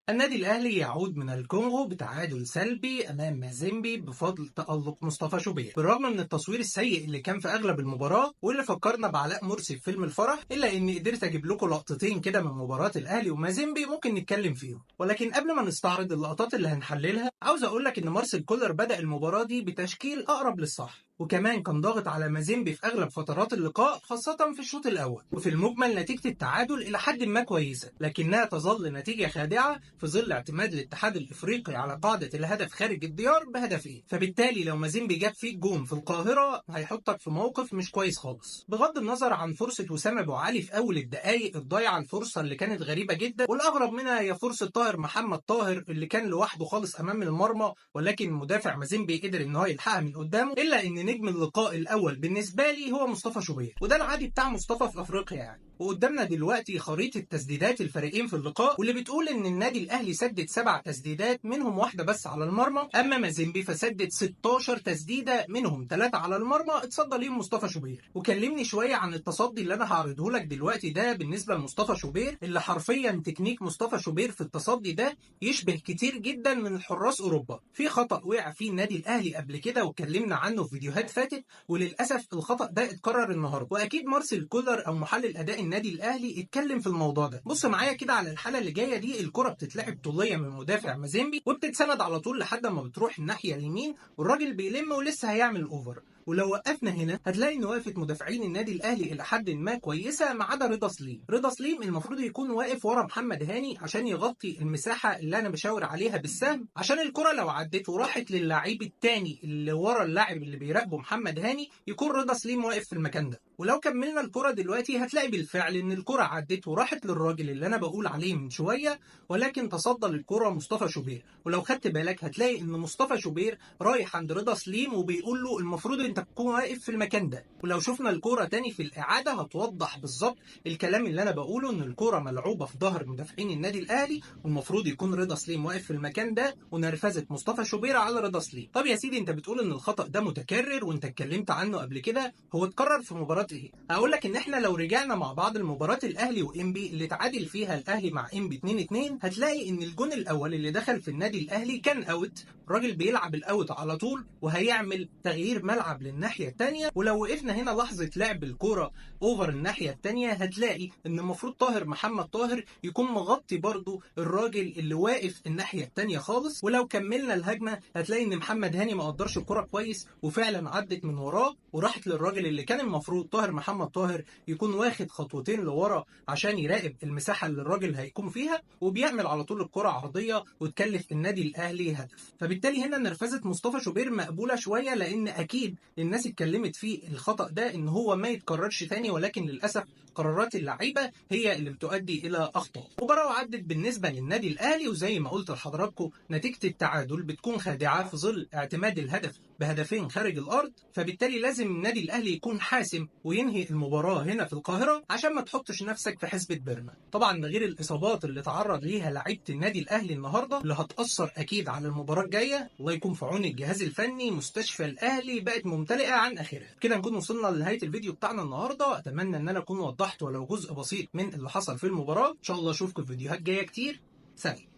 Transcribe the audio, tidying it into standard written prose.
النادي الأهلي يعود من الكونغو بتعادل سلبي أمام مازيمبي بفضل تألق مصطفى شوبير، بالرغم من التصوير السيء اللي كان في أغلب المباراة واللي فكرنا بعلاء مرسي في فيلم الفرح، إلا إني قدرت أجيب لكم لقطتين كده من مباراة الأهلي ومازيمبي ممكن نتكلم فيهم. ولكن قبل ما نستعرض اللقطات اللي هنحللها، عاوز أقول لك إن مارسيل كولر بدأ المباراة دي بتشكيل أقرب للصح، وكمان كان ضاغط على مازيمبي في أغلب فترات اللقاء خاصة في الشوط الأول. وفي المجمل نتيجة التعادل إلى حد ما كويسة، لكنها تظل نتيجة خادعة في ظل اعتماد الاتحاد الإفريقي على قاعدة الهدف خارج الديار بهدفين، فبالتالي لو مازيمبي جاب فيك جون في القاهرة هيحطك في موقف مش كويس خالص. بغض النظر عن فرصة وسام أبو علي في أول الدقايق الضايعة، الفرصة اللي كانت غريبة جدا، والأغرب منها هي فرصة طاهر محمد طاهر اللي كان لوحده خالص أمام المرمى، ولكن مدافع مازيمبي قدر إن هو يلحقها من قدامه. إلا إن نجم اللقاء الأول بالنسبة لي هو مصطفى شوبير، وده العادي بتاع مصطفى في أفريقيا يعني. وقدامنا دلوقتي خريطة تسديدات الفريقين في اللقاء، واللي بتقول إن النادي الأهلي سدد 7 تسديدات منهم واحدة بس على المرمى، أما مازيمبي فسدد 16 تسديدة منهم 3 على المرمى اتصدى ليهم مصطفى شوبير. وكلمني شوية عن التصدي اللي أنا هعرضه لك دلوقتي ده بالنسبة لمصطفى شوبير، اللي حرفيا تكنيك مصطفى شوبير في التصدي ده يشبه كتير جدا من حراس أوروبا. في خطأ وقع فيه النادي الأهلي قبل كده واتكلمنا عنه في فيديوهات فاتت، وللأسف الخطأ ده اتكرر النهارده، وأكيد مارسيل كولر أو محلل أداء النادي الاهلي اتكلم في الموضوع ده. بص معايا كده على الحالة اللي جاية دي، الكره بتتلعب طوليه من مدافع مازيمبي وبتتسند على طول لحد ما بتروح الناحية اليمين، والراجل بيلم ولسه هيعمل over. ولو وقفنا هنا هتلاقي ان وقفه مدافعين النادي الاهلي الى حد ما كويسة ما عدا رضا سليم. رضا سليم المفروض يكون واقف ورا محمد هاني عشان يغطي المساحة اللي انا بشاور عليها بالسهم، عشان الكره لو عدت وراحت للاعيب الثاني اللي ورا اللاعب اللي بيراقبه محمد هاني يكون رضا سليم واقف في المكان ده. ولو كملنا الكره دلوقتي هتلاقي بالفعل ان الكره عدت وراحت للراجل اللي انا بقول عليه من شوية، ولكن تصدى للكرة مصطفى شوبير. ولو خدت بالك هتلاقي ان مصطفى شوبير رايح عند رضا سليم وبيقول له المفروض انت تكون واقف في المكان ده. ولو شفنا الكورة تاني في الاعادة هتوضح بالظبط الكلام اللي انا بقوله، ان الكورة ملعوبه في ظهر مدافعين النادي الاهلي والمفروض يكون رضا سليم واقف في المكان ده، ونرفزت مصطفى شوبير على رضا سليم. طب يا سيدي انت بتقول ان الخطا ده متكرر وانت اتكلمت عنه قبل كده، هو اتكرر في مباراة ايه؟ هقول لك ان احنا لو رجعنا مع بعض لمباراة الاهلي وانبي اللي تعادل فيها الاهلي مع انبي 2-2، هتلاقي ان الجون الاول اللي دخل في النادي الاهلي كان out، الراجل بيلعب ال out على طول وهيعمل تغيير ملعب للناحيه الثانية. ولو وقفنا هنا لحظة لعب الكورة over الناحية الثانية هتلاقي ان المفروض طاهر محمد طاهر يكون مغطي برضو الراجل اللي واقف الناحية الثانية خالص. ولو كملنا الهجمة هتلاقي ان محمد هاني ما قدرش الكورة كويس وفعلا عدت من وراه وراحت للراجل اللي كان المفروض طاهر محمد طاهر يكون واخد خطوتين لورا عشان يراقب المساحة اللي الراجل هيكون فيها، وبيعمل على طول الكره عرضية وتكلف النادي الاهلي هدف. فبالتالي هنا نرفزه مصطفى شوبير مقبولة شوية، لان اكيد الناس اتكلمت في الخطأ ده ان هو ما يتكررش تاني، ولكن للاسف قرارات اللعيبة هي اللي بتؤدي الى اخطاء. مباراة عدت بالنسبة للنادي الاهلي، وزي ما قلت لحضراتكم نتيجة التعادل بتكون خادعه في ظل اعتماد الهدف بهدفين خارج الارض، فبالتالي لازم النادي الاهلي يكون حاسم وينهي المباراة هنا في القاهرة عشان ما تحطش نفسك في حسبه بيرما. طبعا ده غير الاصابات اللي تعرض ليها لعيبة النادي الاهلي النهارده اللي هتاثر اكيد على المباراة الجاية. الله يكون في عون الجهاز الفني، مستشفى الاهلي بقت ممتلئة عن اخرها. كده نكون وصلنا لنهاية الفيديو بتاعنا النهارده، اتمنى ان انا اكون وضحت ولو جزء بسيط من اللي حصل في المباراة. ان شاء الله اشوفكم في فيديوهات جاية كتير. سلام.